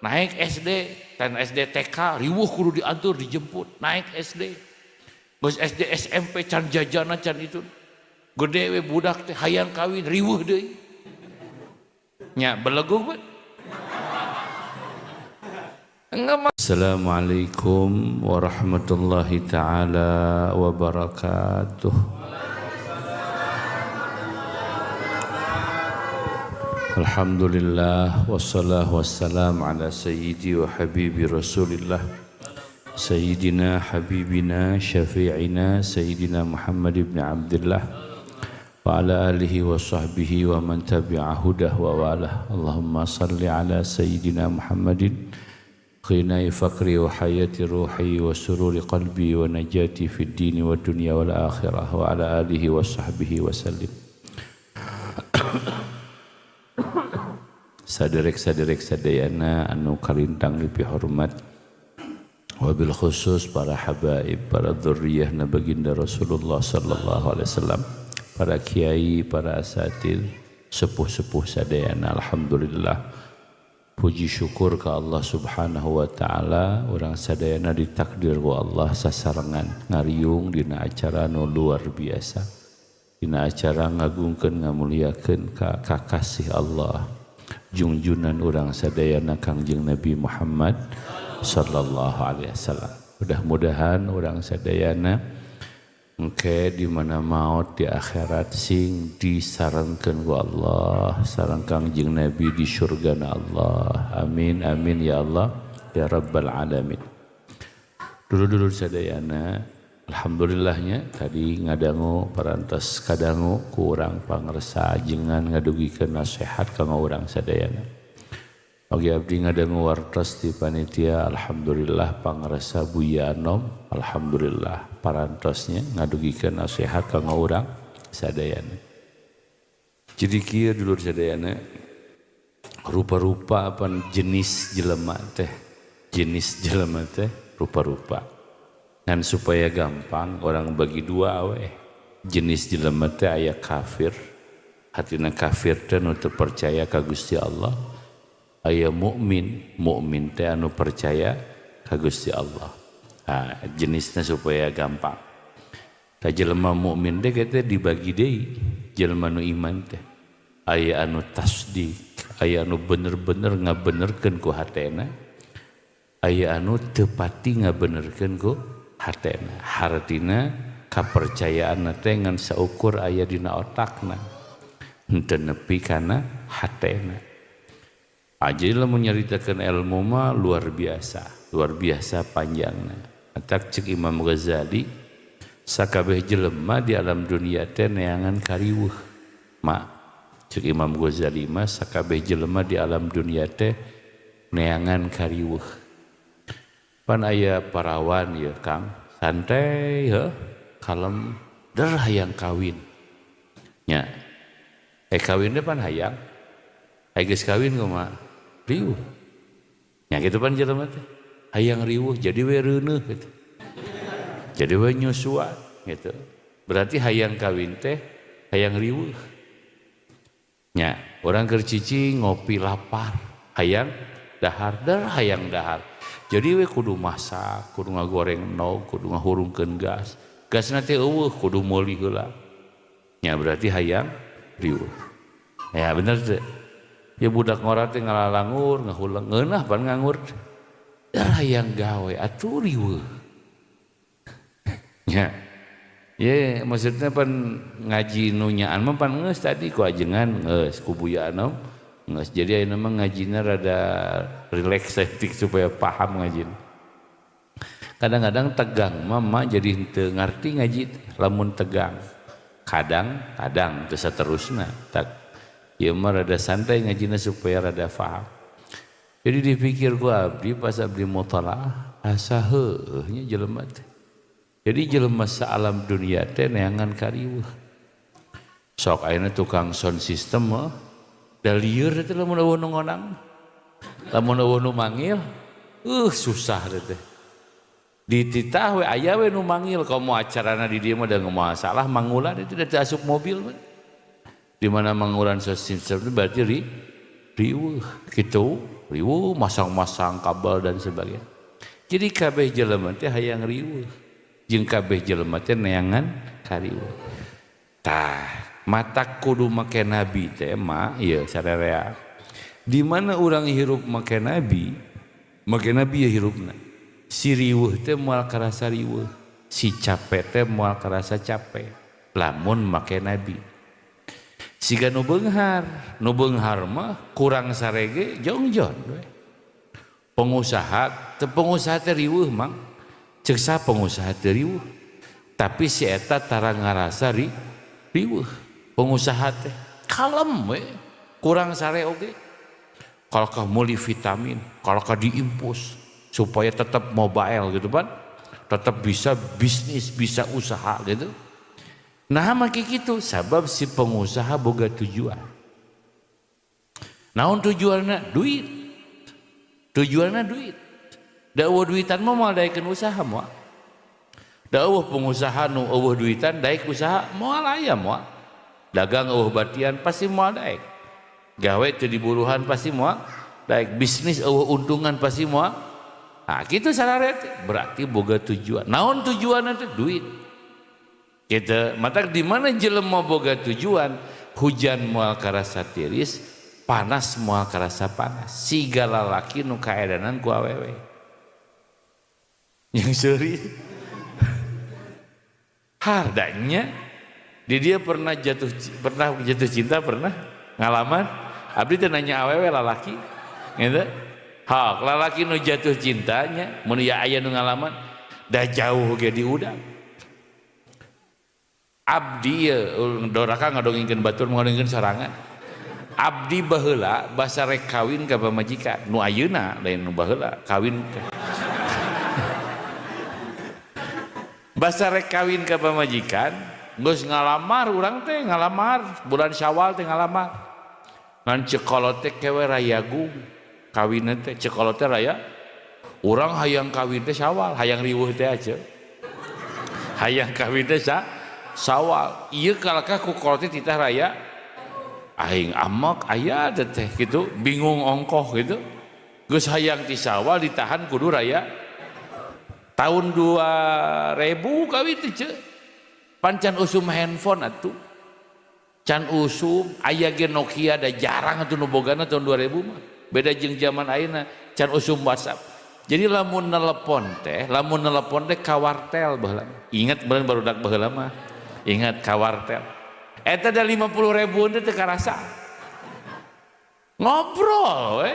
Naik SD, dan SD TK riweuh kudu diantur dijemput, naik SD. Geus SD SMP can jajana can itu. Gede we budak teh hayang kawin riweuh deui. Nya belegug we. Assalamualaikum warahmatullahi taala wabarakatuh. Alhamdulillah wassalatu wassalam ala sayyidi wa habibi rasulillah sayyidina habibina syafi'ina sayyidina Muhammad ibn Abdullah wa ala alihi wa sahbihi wa man tabi'a hudah wa walah. Allahumma salli ala sayyidina Muhammadin qinai fakri wa hayati ruhi wa sururi qalbi wa najati fid dini wa dunya wal akhirah wa ala alihi wa sahbihi wa sallim. Saderek-saderek sadayana anu kalintang dipihormat, wabil khusus para habaib, para dzurriyyah na baginda Rasulullah sallallahu alaihi wasallam, para kiai, para asatid, sepuh-sepuh sadayana. Alhamdulillah, puji syukur ke Allah Subhanahu wa taala, urang sadayana ditakdir ku Allah sasarengan ngariung dina acara nu luar biasa, dina acara ngagungkeun ngamuliakeun ka kakasih Allah, jungjunan urang sadayana Kangjeng Nabi Muhammad sallallahu alaihi wasallam. Mudah-mudahan urang sadayana engke di mana maut di akhirat sing disarengkeun ku Allah sareng Kangjeng Nabi di surgana Allah. Amin amin ya Allah ya rabbal alamin. Dulur-dulur sadayana, alhamdulillahnya tadi ngadangu parantos kadangu ku urang pangersa ajengan ngadugikeun nasihat kanggo urang sadayana. Oge abdi ngadangu wartos di panitia, alhamdulillah pangersa Buya Anom, alhamdulillah parantosnya ngadugikeun nasihat kanggo urang sadayana. Jadi kieu dulur sadayana, rupa-rupa apa jenis jelema teh, jenis jelema teh rupa-rupa. Dan supaya gampang orang bagi dua we. Jenis jelema teh aya kafir, hatina kafir teh nu teu percaya ka Gusti Allah. Aya mukmin, mukmin teh anu percaya ka Gusti Allah. Nah, jenisnya supaya gampang. Ta jelema mukmin teh kita dibagi deui, jelema nu iman teh aya anu tasdik, aya anu bener-bener ngabenerkeun ku hatena, aya anu teu pati ngabenerkeun ku hatena. Hartina kapercayaan teh ngan saukur aya dina otakna, henteu nepi kana hatena. Aja lamun nyaritakeun ilmu mah luar biasa panjangna. Atak cek Imam Ghazali, sakabeh jelema di alam dunia teh neangan kariweuh. Ma cek Imam Ghazali mah sakabeh jelema di alam dunia teh neangan kariweuh. Pan aya parawan ya Kang, santai heuh, kalem, der hayang kawin. Nya. Kawin teh pan hayang. Geus kawin kumaha? Riweuh. Nya kitu pan jelema teh. Hayang riweuh jadi we reuneuh gitu. Jadi we nyusuan gitu. Berarti hayang kawin teh hayang riweuh. Nya, urang keur cicing ngopi lapar, hayang dahar, der hayang dahar. Jadi we kudu masak, kudu ngagoreng endog, kudu ngahurungkeun gas. Gasna teh eueuh kudu meuli heula. Nya berarti hayang riweuh. Ya bener teh. Ya budak ngora teh ngalalangur, ngahuleng ngeunah pan nganggur. Der hayang gawe atuh riweuh. Nya. Ye maksudnya pan ngaji nu nyaan mah pan geus tadi ku ajengan geus ku Buya Anom. Geus jadi ayeuna mah ngajina rada relax saeutik supaya paham ngajina. Kadang-kadang tegang mah jadi henteu ngarti ngaji lamun tegang. Kadang-kadang teu saterusna. Tak ieu mah rada santai ngajina supaya rada paham. Jadi dipikir ku abdi pas abdi mutalaah asa heueuh nya jelema teh. Jadi jelema saalam dunia teh neangan kariweuh. Sok ayeuna tukang sound system mah da lieur teh lamun eueuh nu ngonang. Lamun eueuh nu manggil, susah teh. Dititah we aya we nu manggil komo acarana di dieu mah da masalah mangulan itu da teu asup mobil mah. Di mana mangulan sound system berarti riweuh gitu. Riweuh masang-masang kabel dan sebagainya. Jadi kabeh jelema teh hayang riweuh. Jeung kabeh jelema teh neangan kariweuh. Tah, mata kudu make nabi teh mah ieu sarerea. Di mana urang hirup make nabi ya hirupna. Si riweuh teh moal karasa riweuh, si capek teh moal karasa capek. Lamun make nabi. Siga nu beunghar mah kurang sarege jongjon we. Pengusaha teu pengusaha teh riweuh mang. Ceuk saha pengusaha teh riweuh. Tapi si eta tara ngarasa riweuh. Pengusaha teh kalem we, kurang sare oge. Kalakah meuli vitamin, kalakah diimpus supaya tetap mobile gitu pan. Tetap bisa bisnis, bisa usaha gitu. Nah make kitu sabab si pengusaha boga tujuan. Naon tujuanna? Duit. Tujuanna duit. Da eueuh duitan mah moal daekeun usaha moal. Da eueuh pengusaha nu eueuh duitan daek usaha moal aya moal. Dagang eueuh batian pasti moal daek. Gawe teu diburuhan pasti moal daek. Bisnis eueuh untungan pasti moal. Nah kitu sararea teh berarti boga tujuan. Naon tujuanna teh? Duit. Gitu, mata di mana jelema boga tujuan, hujan moal karasa tiris, panas moal karasa panas. Siga lalaki nu kaedanan ku awewe. Yang seuri. Hardanya di dia pernah jatuh cinta, pernah ngalaman. Abdi teh nanya awewe lalaki, gitu. Hak lalaki nu jatuh cintanya, mun ya aya nu ngalaman, dah jauh ge diudag. Abdi doraka ngadongengkeun batur ngadongengkeun sorangan. Abdi baheula basa rek kawin ka pamajikan nu ayeuna lain nu baheula kawin. Basa rek kawin ka pamajikan geus ngalamar urang teh ngalamar bulan Syawal teh ngalamar. Ngan ceuk kolot teh kewe rayagung kawinna teh ceuk kolot teh raya urang hayang kawin teh Syawal hayang riweuh teh aja. Hayang kawin teh Sawal, ieu kalakah ku kolot teh titah raya aing amak aya teh gitu, bingung ongkoh gitu. Geus hayang ti Sawal ditahan kudu raya tahun 2000 kawin teh ceu. Pan can usum handphone atuh. Can usum aya ge Nokia da jarang atuh nu bogana tahun 2000 mah. Beda jeung zaman ayeuna can usum WhatsApp. Jadi lamun nelepon teh ka wartel baheula. Ingat beureun barudak baheula mah. Ingat kawartel. Eta da 50.000 teh teu karasa. Ngobrol we.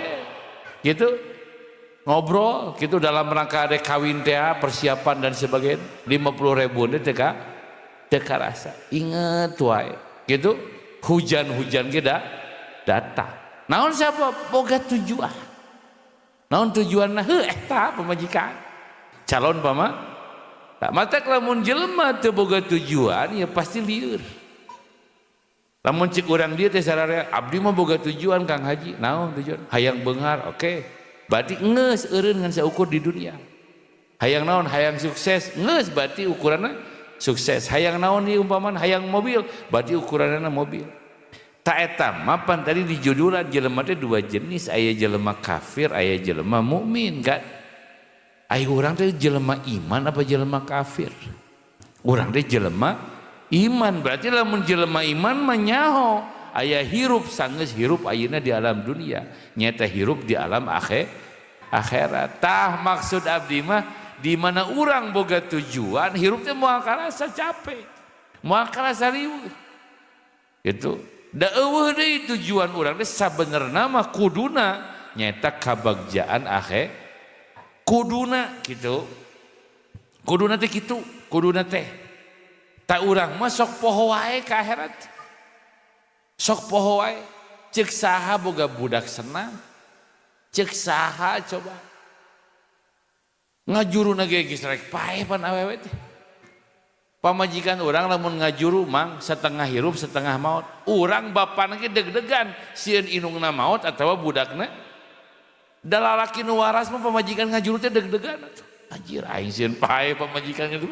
Gitu. Ngobrol gitu dalam rangka ada kawin teh persiapan dan sebagainya. 50.000 teh teu karasa. Ingat wae. Gitu. Hujan-hujan ge datang. Naon siapa boga tujuan. Naon tujuanna heuh eta pamajikan. Calon pama tak mata lamun jelema teu boga tujuan ya pasti lieur. Lamun cek urang dieu teh sararea abdi mah boga tujuan Kang Haji. Naon tujuan? Hayang beunghar, oke. Berarti geus eureun ngan saukur di dunia. Hayang naon? Hayang sukses, geus berarti ukuranna sukses. Hayang naon ieu umpamana? Hayang mobil, berarti ukuranna mobil. Ta eta mah pan tadi di judulan jelema teh dua jenis, aya jelema kafir, aya jelema mukmin kan. Ayo urang teh jelema iman apa jelema kafir? Urang teh jelema iman, berarti lamun jelema iman mah nyaho aya hirup sanggeus hirup ayeuna di alam dunia, nyata hirup di alam akhirat. Tah maksud abdi mah di mana urang boga tujuan hirup teh moal karasa capek, moal karasa riweuh. Gitu. Da eueuh deui tujuan urang teh sabenerna mah kuduna nyata kabagjaan akhir kuduna gitu, kuduna teh gitu, kuduna teh tak urang mah sok poho wae ka akhirat, sok poho wae. Ceuk saha boga budak senang, ceuk saha coba ngajuruna ge geus rek paeh pan awewe teh. Pamajikan urang lamun ngajuru mang setengah hirup setengah maut, urang bapana ge deg-degan sieun indungna maut atawa budakna. Da lalaki nu waras mah pamajikan ngajuru teh deg-degan. Anjir aing sieun pae pamajikan gitu.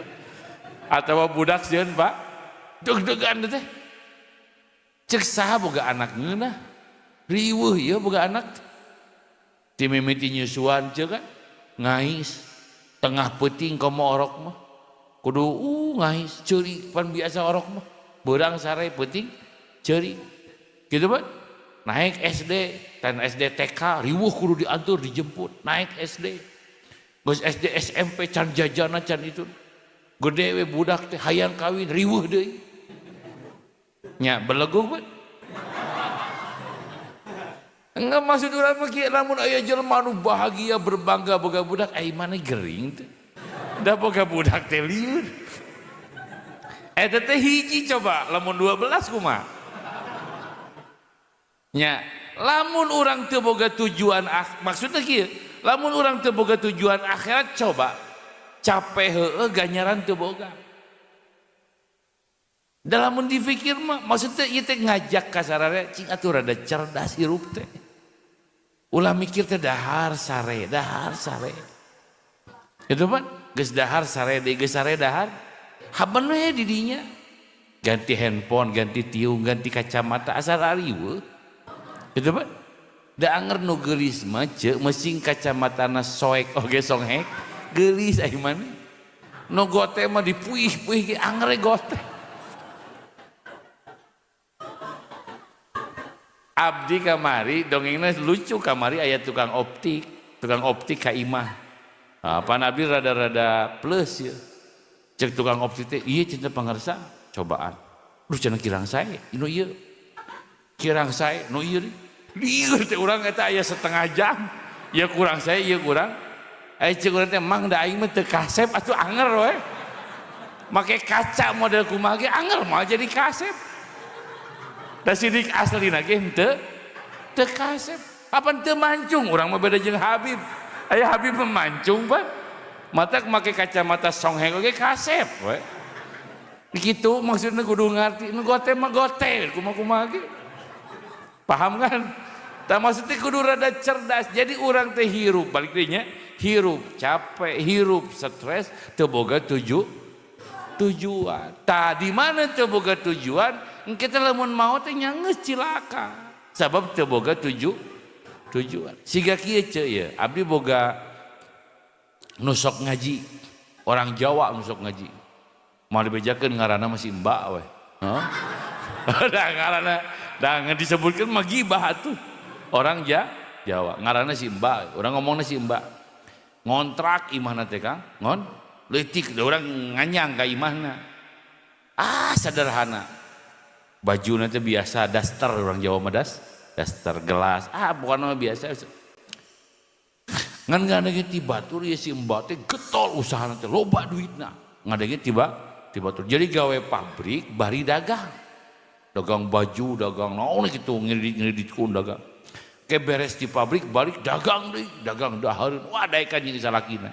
Atawa budak sieun Pak deg-degan teh. Cek saha boga anak ngeunah. Riweuh ieu boga anak. Ti mimiti nyusuan ceu kan ngais tengah peuting komo orok mah. Kudu ngais ceurik pan biasa orok mah. Beurang sare peuting ceurik. Gitu pan. Naik SD, tan SD TK riweuh kudu diantur dijemput, naik SD. Geus SD SMP can jajana can itu. Gede we budak teh hayang kawin riweuh deui. Nya belegug pan. Enggak maksud urang mah kieu lamun aya jelema nu bahagia berbangga boga budak ai maneh gering teh. Da boga budak teh lieur. Eta teh hiji coba lamun 12 kumaha? Nya lamun urang teu boga tujuan maksudna kieu lamun urang teu boga tujuan akhirat coba capek heueuh ganjaran teu boga. Da lamun dipikir mah maksudna ieu teh ngajak ka sararea cing atuh rada cerdas hirup teh. Ulah mikir teh dahar sare, dahar sare. Gitu pan? Geus dahar sare deui, geus sare dahar. Haben we di dinya. Ganti handphone, ganti tiung, ganti kacamata asal ariweuh. Gitu pan? Da anger nu geulis mah ceuk meusing kacamatana soek oge songhek, geulis ai maneh. Nu gote mah dipuih-puih ge anger gote. Abdi kamari dongengna lucu kamari aya tukang optik ka imah. Nah, pan abdi rada-rada plus ya. Cek tukang optik teh ieu cenah pangarsa cobaan. Duh cenah kirang sae, nu ieu. Kirang sae, nu ieu. Lieur teh urang eta aya setengah jam. Ieu kurang sae, ieu kurang. Aya cek urang teh mang da aing mah teu kasep atuh anger we. Make kaca model kumaha ge anger moal jadi kasep. Da sidik aslina ge henteu teu kasep. Apan teu mancung urang mah beda jeung Habib. Aya Habib mah mancung pan. Mata make kacamata songheng oge kasep we. Kitu maksudna kudu ngarti nu gote mah gote kumaha-kumaha ge. Paham kan? Tah maksudnya kudu rada cerdas. Jadi urang teh hirup balik deui nya, hirup capek, hirup stres teu boga tujuan. Tah di mana teu boga tujuan? Kita lamun mau teh nya geus cilaka. Sabab teu boga tujuan. Siga kieu ceu ieu, abdi boga nu sok ngaji, orang Jawa nu sok ngaji. Moal dibejakeun ngaranna masih mbak we. Hah? Da ngaranna da disebutkeun mah gibah atuh. Orang Jawa, ngaranna si mbak, urang ngomongna si mbak. Ngontrak imahna teh Kang, ngon leutik da urang nganyang ka imahna. Ah sederhana. Baju nanti biasa daster orang Jawa mah daster gelas ah bukan mah biasa ngan ngadenge ti batur ieu si mbak teh getol usahana teh loba duitna ngadenge tiba batur jadi gawe pabrik bari dagang dagang baju dagang naon kitu ngedit ku dagang ke beres di pabrik balik dagang deui dagang dahareun wah daekan jeung salakina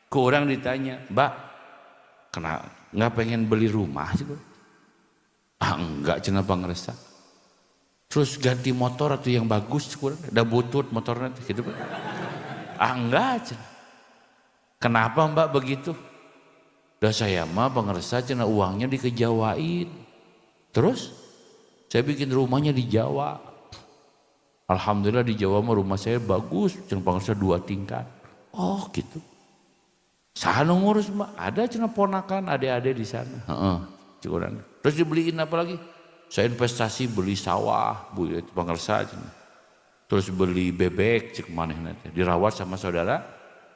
ku urang ditanya mbak kena nggak pengen beli rumah sih? Ah enggak cenah pangresa. Terus ganti motor atau yang bagus kurang, udah butut motornya gitu. Ah enggak cenah. Kenapa mbak begitu? Dah saya mah pangresa cenah uangnya dikejawain. Terus saya bikin rumahnya di Jawa. Alhamdulillah di Jawa mah rumah saya bagus, cenah pangresa 2 tingkat. Oh gitu. Saha nu ngurus mbak? Ada cenah ponakan adik-adik di sana. Heeh, curang. Terus dibeliin apa lagi? Saya investasi beli sawah, bu pangersa. Terus beli bebek, cek manehna teh. Dirawat sama saudara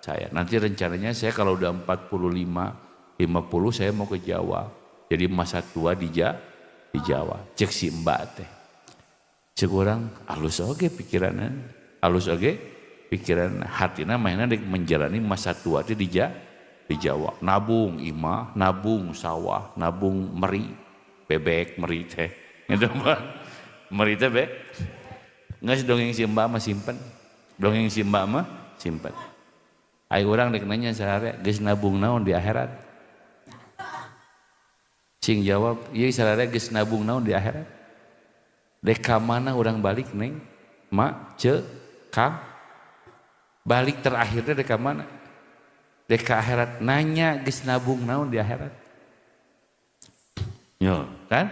saya. Nanti rencananya saya kalau udah 45, 50 saya mau ke Jawa. Jadi masa tua di Jawa. Cek si mbak teh. Cek orang alus oge pikiranna, alus oge pikiran hatina mainna dek menjalani masa tua teh di Jawa. Nabung imah, nabung sawah, nabung meri. Bebek meri teh gitu mah meri teh be geus dongeng si mbak mah simpen dongeng si mbak mah simpen ai urang rek nanya sararea geus nabung naon di akhirat cing jawab ieu sararea geus nabung naon di akhirat dek ka mana urang balik neng ma ce ka balik terakhirnya dek ka mana dek ka akhirat nanya geus nabung naon di akhirat. Yo, kan?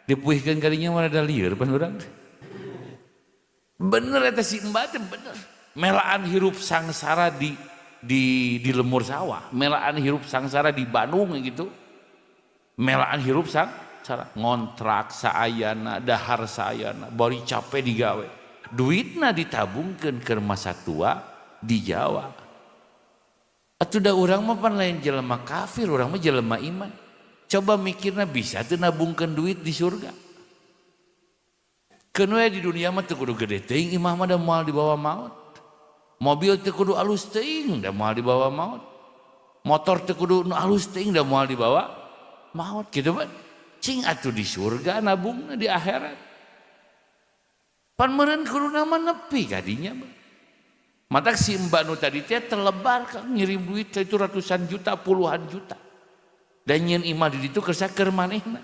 Dipuihkeun kadinya mah rada lieur pan urang. Bener eta si mbak teh bener. Melaan hirup sangsara di lemur sawah, melaan hirup sangsara di Bandung gitu. Melaan hirup sangsara, ngontrak saayana, dahar saayana, bari capek digawe. Duitna ditabungkeun keur masa tua di Jawa. Atuh da urang mah pan lain jelema kafir, urang mah jelema iman. Coba mikirna bisa teu nabungkeun duit di surga. Keun we di dunia mah teu kudu gede teuing, imah mah da moal dibawa maut. Mobil teu kudu alus teuing, da moal dibawa maut. Motor teu kudu nu alus teuing, da moal dibawa maut gitu pan. Cing atuh di surga nabungna di akhirat. Pan meureun kuduna mah nepi kadinya mah. Matak si mbak nu tadi teh telebar kan ngirim duit itu ratusan juta, puluhan juta. Dan nyeun imah di ditu kersa keur manehna.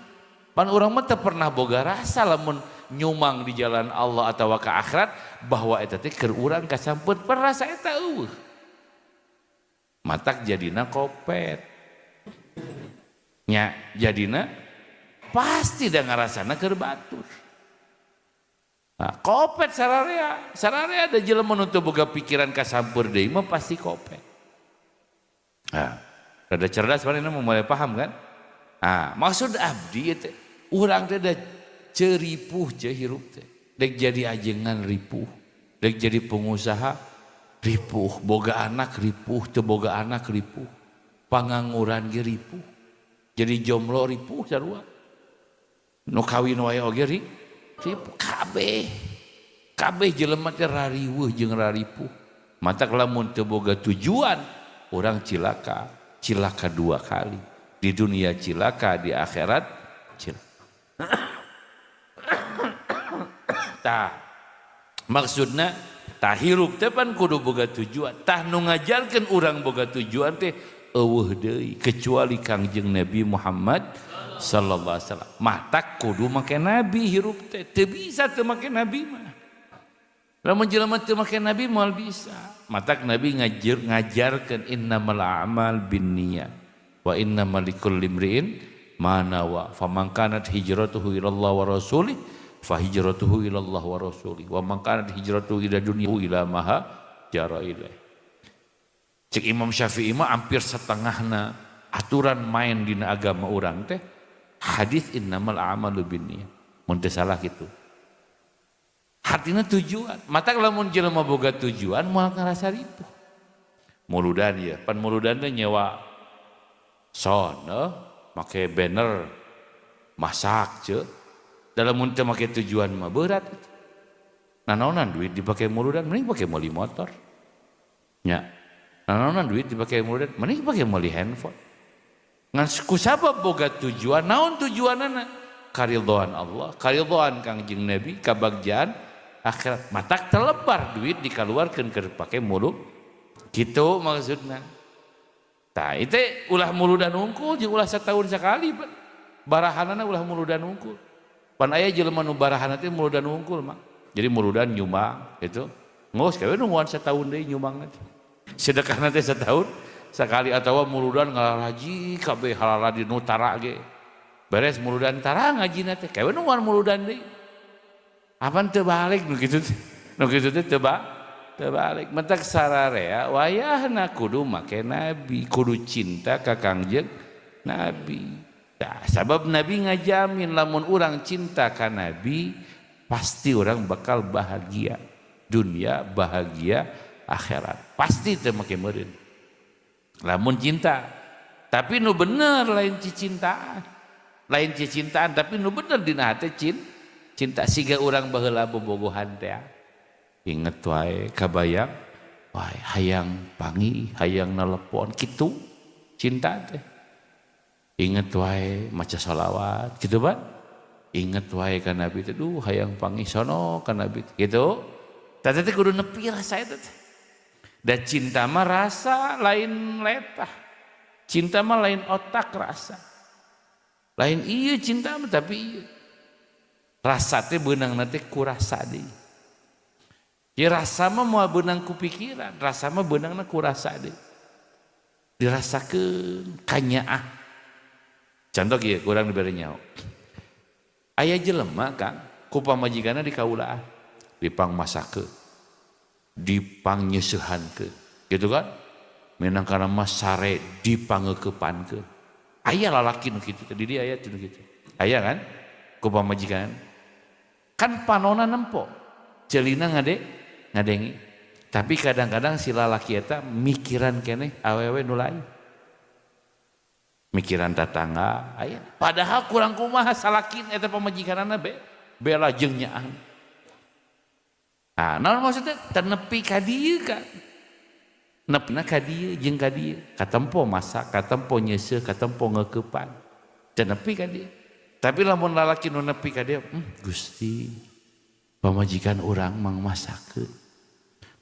Pan urang mah teu pernah boga rasa lamun nyumang di jalan Allah atau ke akhirat bahwa eta teh keur urang kasampeunt perasa eta eueuh. Matak jadina kopet. Nya jadina pasti da ngarasana keur batur. Nah, kopet sararea, sararea ada jelema nu teu boga pikiran kasampeur deui mah pasti kopet. Nah, rada cerdas manehna mah mulai paham kan? Nah, maksud abdi teh urang teh da ceripuh ce hirup teh. Dek jadi ajengan ripuh, dek jadi pengusaha ripuh, boga anak ripuh, teu boga anak ripuh, pangangguran ge ripuh, jadi jomblo ripuh sarua. Nu kawin wae oge ripuh kabeh. Kabeh jelema teh rariweuh jeung raripuh. Matak lamun teu boga tujuan, urang cilaka, cilaka dua kali. Di dunia cilaka, di akhirat cilaka. Tah maksudna tah hirup teh pan kudu boga tujuan. Tah nu ngajarkeun urang boga tujuan teh eueuh deui kecuali Kangjeng Nabi Muhammad sallallahu alaihi wasallam. Matak kudu make nabi hirup teh, teu bisa teu make nabi mah. Lamun jelema teu make nabi moal bisa. Matak nabi ngajarkeun innamal a'mal binniyat wa innamal likulli imri'in ma nawa faman kanat hijratuhu ilallah wa rasulih fa hijratuhu ilallah wa rasulih wa man kanat hijratuhu ila dunya ila maha jara ilaih. Cek Imam Syafi'i mah hampir setengahna aturan main dina agama urang teh hadis innamal a'malu binniyat. Mun teu salah kitu. Hartina tujuan. Matak lamun jelema boga tujuan moal ngarasa ripuh. Muludan ya, pan muludan teh nyewa son, make banner masak ce. Dalam mun teu make tujuan mah berat. Nanaonan duit dipake muludan mending pake meuli motor. Nya. Nanaonan duit dipake muludan mending pake meuli handphone. Ngan kusabab boga tujuan, naon tujuanana? Karidhoan Allah, karidhoan Kangjeng Nabi, kabagjaan akhirat. Matak telebar duit dikaluarkeun keur pake mulud. Kitu maksudna. Tah itu ulah muludan unggul jeung ulah setahun sekali barahanana ulah muludan unggul. Pan aya jelema nu barahana teh muludan unggul mah. Jadi muludan nyumbang gitu. Ngos kawe nungguan setahun deui nyumbang teh. Sedekahna teh setahun sekali atawa muludan ngalaraji kabeh halala di nu tara ge. Beres muludan tara ngajina teh kawe nungguan muludan deui. Apan teu balik nu kitu teh. Nu kitu teh teu balik. Mentak sararea wayahna kudu make nabi, kudu cinta ka Kangjeng Nabi. Nah, sabab Nabi ngajamin lamun urang cinta ka Nabi pasti orang bakal bahagia dunia, bahagia akhirat. Pasti teu make meureun. Lamun cinta, tapi nu bener lain cicintaan. Lain cicintaan tapi nu bener dina hate cinta siga urang baheula bobogohan teh. Inget wae kabayang wae hayang pangi, hayang nelepon kitu cinta teh. Inget wae maca sholawat gitu ban. Inget wae ka Nabi teh duh hayang pangi sono ka Nabi gitu. Tah teh kudu nepi rasa eta teh. Da cinta mah rasa lain letah. Cinta mah lain otak rasa. Lain ieu cinta mah tapi ieu. Rasa teh beunangna teh ku rasa deui. Ya rasa mah moal beunang ku pikiran, rasa mah beunangna ku rasa deui. Dirasakeun kanyaah. Contoh kieu kurang dibere nyaho. Aya jelema Kang, ku pamajikanna di kaulaan, dipangmasakeun. Dipangnyeuseuhankeun. Gitu kan? Menang kana mah sare dipangeukepankeun. Aya lalaki nu kitu teh, di dieu aya nu kitu. Aya kan? Ku pamajikan. Kan panona nempo. Celina ngadengi. Tapi kadang-kadang si lalaki eta mikiran keneh awewe nu lain. Mikiran tatangga aya. Padahal kurang kumaha salakin eta pamajikanana be bela jeung nyaan. Nah, naon maksudnya teu nepi ka dieu kan. Nepina ka dieu jeung ka dieu, katempo masak, katempo nyeuseuh, katempo ngeukepan. Teu nepi ka dieu. Tapi lamun lalaki nu nepi ka dieu, Gusti, pamajikan urang mang masakeun.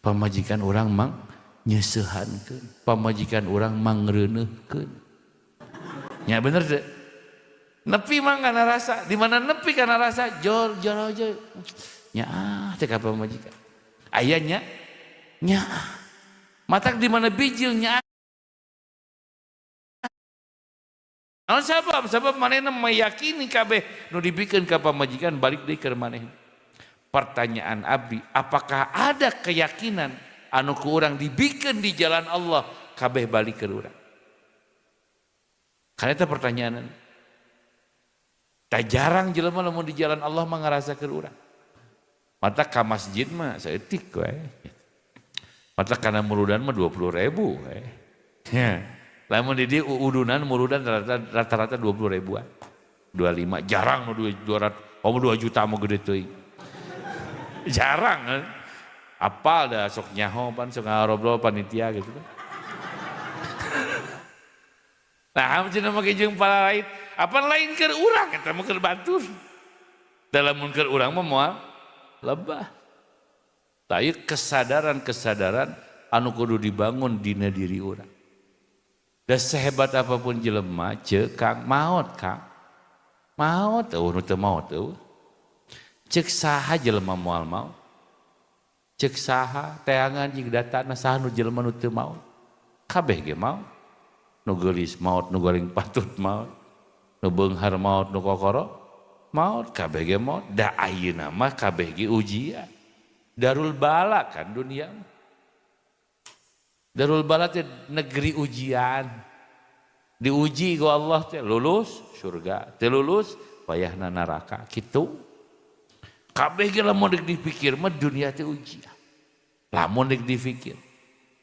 Pamajikan urang mang nyeuseuhankeun, pamajikan urang mang reuneuhkeun. Nya bener teu? Nepi mah kana rasa, di mana nepi kana rasa jol jol jol. Nya ah teh ka pamajikan. Aya nya nya. Matak di mana bijil nya. Naon sabab? Sabab manehna meyakini kabeh nu dibikeun ka pamajikan balik deui ka manehna. Pertanyaan abdi, apakah ada keyakinan anu ku urang dibikeun di jalan Allah kabeh balik ke urang? Karena itu pertanyaan. Tak jarang jelema lamun di jalan Allah mah ngarasakeun urang. Mata ka masjid mah saeutik we. Mata kana muludan mah 20.000 we. Ya. Lamun di dieu udunan muludan rata-rata 20 ribuan. 25 jarang nu 200, oh 2 juta mah gede teuing. Jarang kan. Apal dah sok nyaho pan sok ngarobrol panitia gitu kan. Nah, cenah make jeung palarait, apa lain keur urang eta mah keur batur. Dalam mun keur urang mah moal lebah. Tah ieu kesadaran-kesadaran anu kudu dibangun dina diri urang. Da sehebat apapun jelema ceuk Kang maot Kang. Maot eueuh nu teu maot eueuh. Ceuk saha jelema moal maot. Ceuk saha teangan jeung datana saha nu jelema nu teu maot. Kabeh ge maot. Nu geulis maot, nu goreng patut maot, nu beunghar maot, nu kokoro maot, kabeh ge maot. Da ayeuna mah kabeh ge ujian. Darul bala kan dunia. Darul bala teh negeri ujian. Diuji ku Allah teh lulus surga, teu lulus payahna neraka kitu. Kabeh ge lamun deuk dipikir mah dunia teh ujian. Lamun deuk dipikir.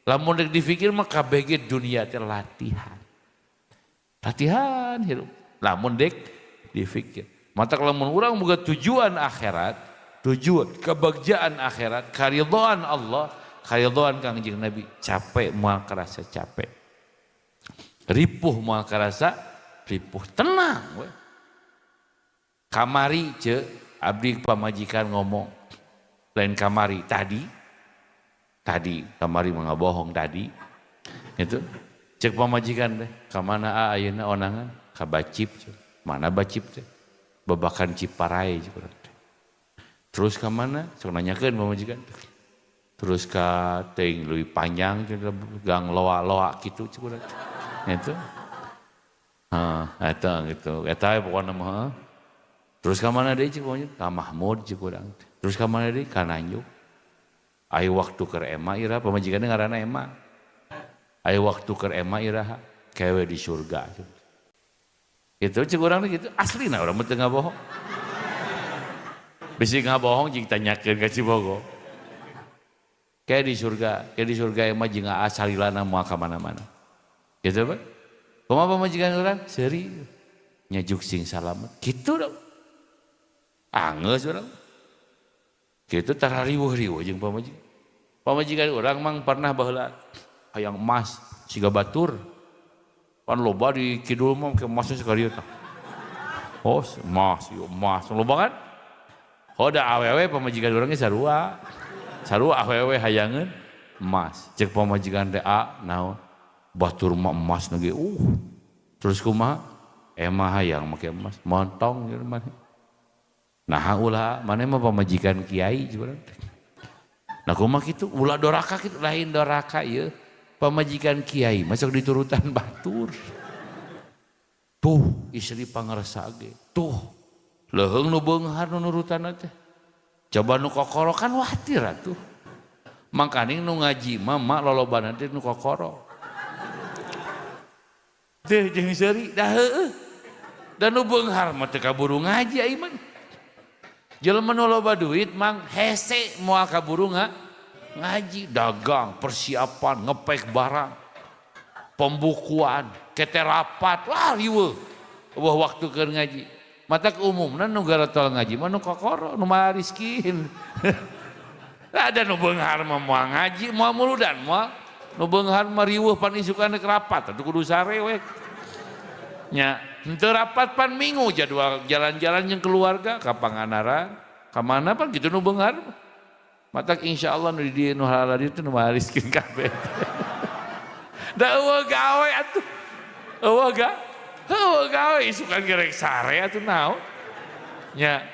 Lamun deuk dipikir mah kabeh ge dunia teh latihan. Latihan hirup. Lamun deuk dipikir. Mata lamun urang boga tujuan akhirat, tujuan kebagjaan akhirat, karidhoan Allah, karidhoan Kangjeng Nabi, capek moal karasa capek. Ripuh moal karasa ripuh, tenang we. Kamari ce abdi pamajikan ngomong lain kamari tadi. Tadi kamari mah ngabohong tadi. Gitu. Cek pamajikan teh, ka mana ayeuna onangan? Ka Bacip. Mana Bacip teh? Babakan Ciparai cek urang teh. Terus ka mana? Sok nanyakeun pamajikan. Terus ka teuing leuwih panjang gang loa-loa kitu cek urang teh. Gitu. Hah, eta gitu. Eta pokona mah. Terus ka mana deui cek pamajikan? Ka Mahmud cek urang teh. Terus ka mana deui? Ka Nanjuk. Ayo waktu keur ema ira pamajikanna ngaranna ema. Ayo waktu keur ema iraha kewe di surga. Gitu cek urang teh gitu aslina urang mah teu ngabohong. Bisi ngabohong jeung tanyakeun ka Cibogo. Kayak di surga ema jeung aa salilana moal ka mana-mana. Gitu Pak. Kumaha pamajikan urang? Seuri nyajuk sing salamet. Kitu dong. Angeus urang. Kitu tarariweuh-riweuh jeung pamajikan. Pamajikan urang mang pernah baheula hayang emas siga batur. Pan loba di kidul mah ke emasnya sakalieu tah. Oh, emas, ieu emas. Loba kan? Oh, da awewe pamajikan urang ge sarua. Sarua awewe hayangeun emas. Cek pamajikan teh a naon? Batur mah emas ge. Terus kumaha? Emah hayang make emas. Montong ieu mah. Nah ulah maneh mah pamajikan kiai urang teh. Nah kumaha kitu ulah doraka kitu lain doraka ieu pamajikan kiai masuk diturutan batur. Tuh istri pangarsa ge. Tuh leuheung nu beunghar nu nurutan teh. Coba nu kokoro kan watir atuh. Mangkaning nu ngaji mah mak lolobana teh nu kokoro. Teh jeung seuri dah heueuh. Da nu beunghar mah teu kaburu ngaji ai mah. Jelema nu loba duit mang hese moal kaburu ngaji, dagang, persiapan, ngepek barang, pembukuan, kete rapat, wah riweuh. Eueuh waktu keur ngaji. Matak umumna nu garatol ngaji mah nu kokoro, nu mariskin. Ada nu beunghar mah moal ngaji, moal muludan, moal nu beunghar mah riweuh pan isukan rek rapat, atuh kudu sare we. Nya, henteu rapat pan minggu jadwal jalan-jalan jeung keluarga ka Pangandaran, ka mana pan kitu nu beunghar. Matak insyaallah nu di dieu nu halal dieu teh nu mariskin kabeh. Da eueuh gawe atuh. Eueuh ga? Eueuh gawe isukan ge rek sare atuh naon. Nya.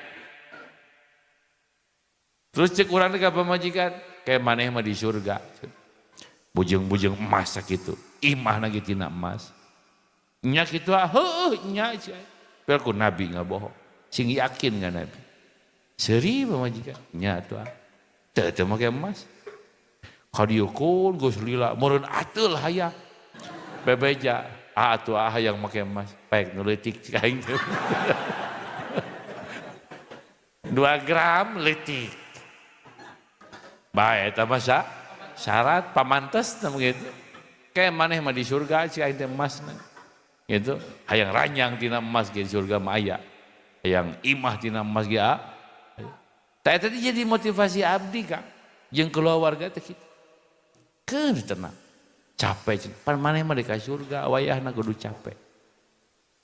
Terus cek urang teh ka pamajikan, kayak maneh mah di surga. Bujeng-bujeng emas sakitu, imahna ge tina emas. Nya kitu ah, heueuh nya sia. Pel ku nabi ngabohong. Sing yakin ka nabi. Seuri pamajikan, nya atuh ah. Teu teu make emas. Ka dieu kun geus lila, meureun ateul hayang. Bebeja, ah atuh ah hayang make emas, paek nu leutik cik aing teh. 2 gram leutik. Bae eta mah syarat pamantes teh gitu. Kayak maneh mah di surga cik aing teh emasna. Gitu. Hayang ranjang tina emas ge di surga mah aya. Hayang imah tina emas ge aya. Tah eta teh jadi motivasi abdi Kang. Jeung keluarga teh kitu. Keur tenang. Capek cenah. Pan maneh mah ka surga wayahna kudu capek.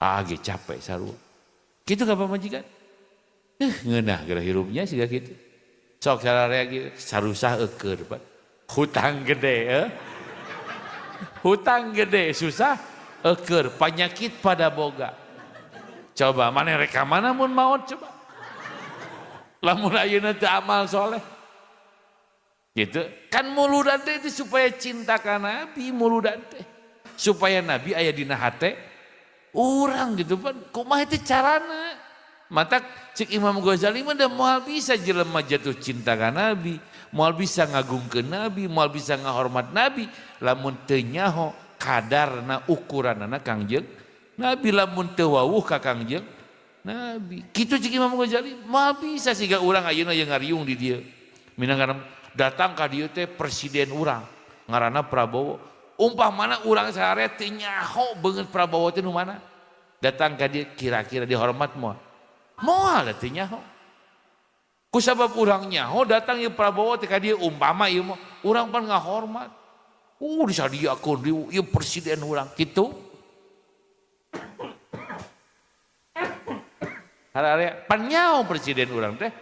Ah ge capek sarua. Kitu ka pamajikan. Ngeunah geura hirupnya siga kitu. Sok sararea ge sarusah eukeun Pak. Hutang gede Hutang gede susah eukeun, panyakit pada boga. Coba maneh rek ka mana mun maot coba. Lamun ayeuna teu amal soleh. Gitu. Kan muludan teh itu supaya cinta ka Nabi, muludan teh. Supaya Nabi aya dina hate urang gitu pan. Kumaha itu carana? Mata cek Imam Ghazali mah da moal bisa jelema jatuh cinta ka Nabi, moal bisa ngagungkeun Nabi, moal bisa ngahormat Nabi lamun teu nyaho kadarna ukuranana Kangjeng Nabi, lamun teu wawuh ka Kangjeng Nabi. Kitu cek Imam Ghazali, moal bisa siga urang ayeuna yang ngariung di dieu. Minangka datang ka dieu teh presiden urang ngaranna Prabowo. Umpamana urang sare teu nyaho beungeut Prabowo teh nu mana? Datang ka dieu kira-kira dihormat moal. Moal teh nyaho. Ku sabab urang nyaho datang ieu Prabowo teh ka dieu umpama ieu mah urang pan ngahormat. Disadiakeun ieu presiden urang kitu. Hararea pan nyaho presiden urang teh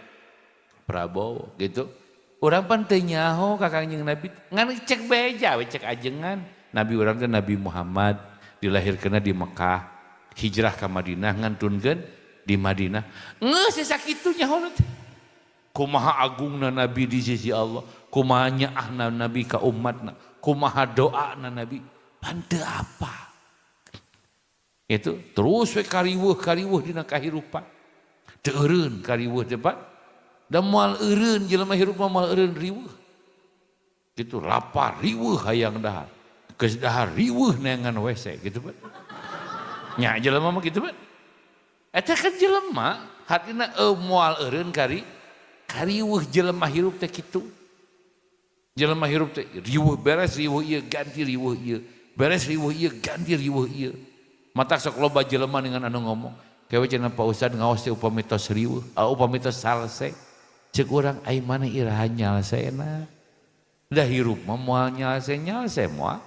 Prabowo gitu. Urang pan teu nyaho ka Kangjeng Nabi ngan cek beja we cek ajengan. Nabi urang teh Nabi Muhammad dilahirkeunna di Mekah, hijrah ka Madinah ngantunkeun di Madinah. Geus sakitu nyaho teh. Kumaha agungna Nabi di sisi Allah, kumaha nyaahna Nabi ka umatna, kumaha doana Nabi, pan teu apa. Itu terus we kariweuh-kariweuh dina kahirupan. Teu eureun kariweuh teh Pak. Da moal eureun jelema hirup mah moal eureun riweuh. Gitu lapar riweuh hayang dahar. Geus dahar riweuh neangan WC gitu Pak. Nya jelema mah kitu Pak. Eta kan jelema hatina moal eureun kariweuh jelema hirup teh kitu. Jelema hirup teh riweuh beres riweuh ieu ganti riweuh ieu. Beres riweuh ieu ganti riweuh ieu. Matak sok loba jelema dengan anu ngomong, kewe cenah Pak Ustad ngaos teh upami tos riweuh, upami tos salse. Ceuk urang ai mana iraha nyalsena. Da hirup mah moal nyalse-nyalse moal.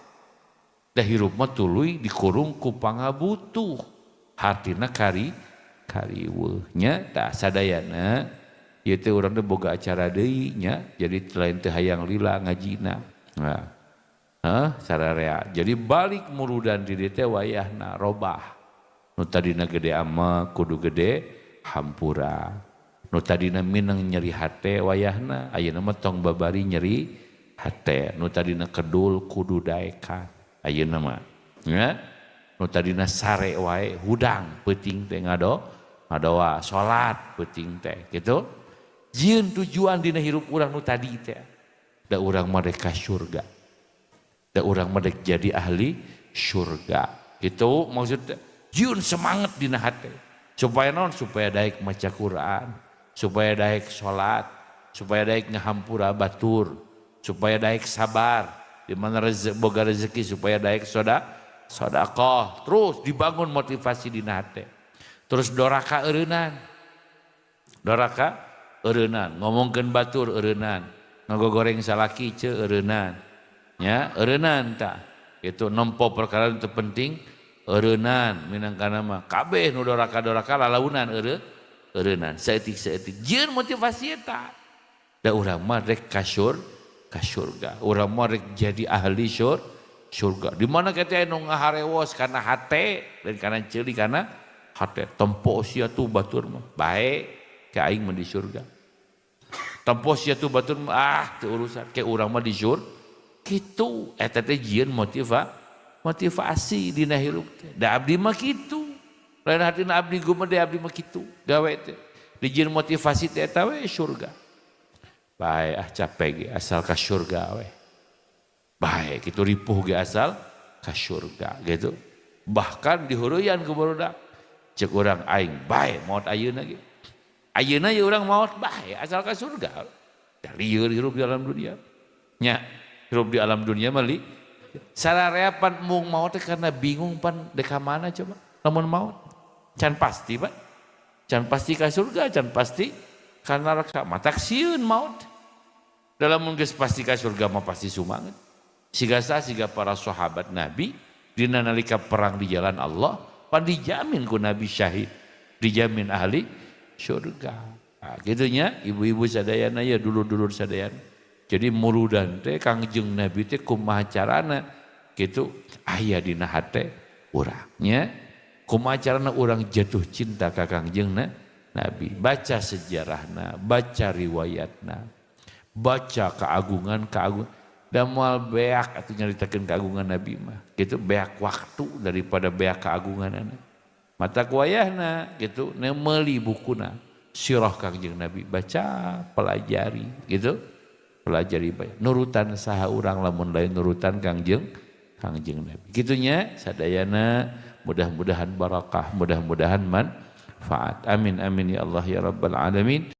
Da hirup mah tuluy dikurung ku pangabutuh. Hartina kariweuh nya tah sadayana ieu teh urang teh boga acara deui nya, jadi lain teh hayang lila ngajina. Nah, sararea. Jadi balik murudan di dieu teh wayahna robah. Nu tadina gede ama kudu gede hampura. Nu tadina mineng nyeri hate wayahna ayeuna mah tong babari nyeri hate. Nu tadina kedul kudu daekan ayeuna mah. Nya. Nu tadina sare wae hudang peuting teh ngadoa salat peuting teh gitu. Jieun tujuan dina hirup urang nu tadi teh. Da urang mah rek ka surga. Da urang mah rek jadi ahli surga. Gitu maksudnya. Jieun semangat dina hate. Supaya naon? Supaya daek maca Quran, supaya daek salat, supaya daek ngahampura batur, supaya daek sabar. Di mana rezeki boga rezeki supaya daek sedekah. Terus dibangun motivasi dina hate. Terus doraka eureunnan. Doraka eureunnan, ngomongkeun batur eureunnan, ngagogoreng salaki ceu eureunnan. Nya eureunnan tah. Itu nempo perkara itu penting eureunnan minangkana mah kabeh nu doraka-doraka lalaunan eureunnan saeutik-saeutik jieun motivasi eta. Da urang mah rek ka surga, urang mah rek jadi ahli surga. Di mana kita nu ngaharewos kana hate dan kana ceuli kana hate tempo sia tuh batur mah bae ke aing mah di surga. Tempo sia tuh batur mah ah teu urusan ke urang mah di surga. Kitu eta teh jieun motivasi dina hirup teh. Da abdi mah kitu. Lain hatina abdi gumede abdi mah kitu gawe teh. Dijieun motivasi teh eta we surga. Bae ah capek ge asal ka surga we. Bae kitu ripuh ge asal ka surga gitu. Bahkan dihureuyan ku barudak cek urang aing bae maot ayeuna ge. Ayeuna ye urang maot bae asal ka surga. Da lieur hirup di alam dunia. Nya hirup di alam dunia mah li sararea pan mung maot teh karena bingung pan dek ka mana coba lamun maot. Can pasti Pak. Can pasti ka surga, can pasti ka neraka. Matak sieun maot. Dalam mun geus pasti ka surga mah pasti sumanget. Siga siga para sahabat Nabi dina nalika perang di jalan Allah pan dijamin ku Nabi syahid, dijamin ahli surga. Nah, gitunya ibu-ibu sadayana ya dulur-dulur sadayana. Jadi murudan teh Kangjeng Nabi teh kumaha carana gitu aya dina hate urang nya. Kumaha carana urang jatuh cinta ka Kangjeng Nabi. Baca sejarahna, baca riwayatna, baca keagungan-keagungan. Da moal beak atuh nyaritakeun keagungan Nabi mah. Gitu beak waktu daripada beak keagunganana. Mata kuayahna gitu meuli bukuna sirah Kangjeng Nabi, baca, pelajari gitu. Pelajari bae. Nurutan saha urang lamun lain nurutan Kangjeng Nabi. Gitunya sadayana mudah-mudahan barakah, mudah-mudahan manfaat. Amin amin ya Allah ya rabbal alamin.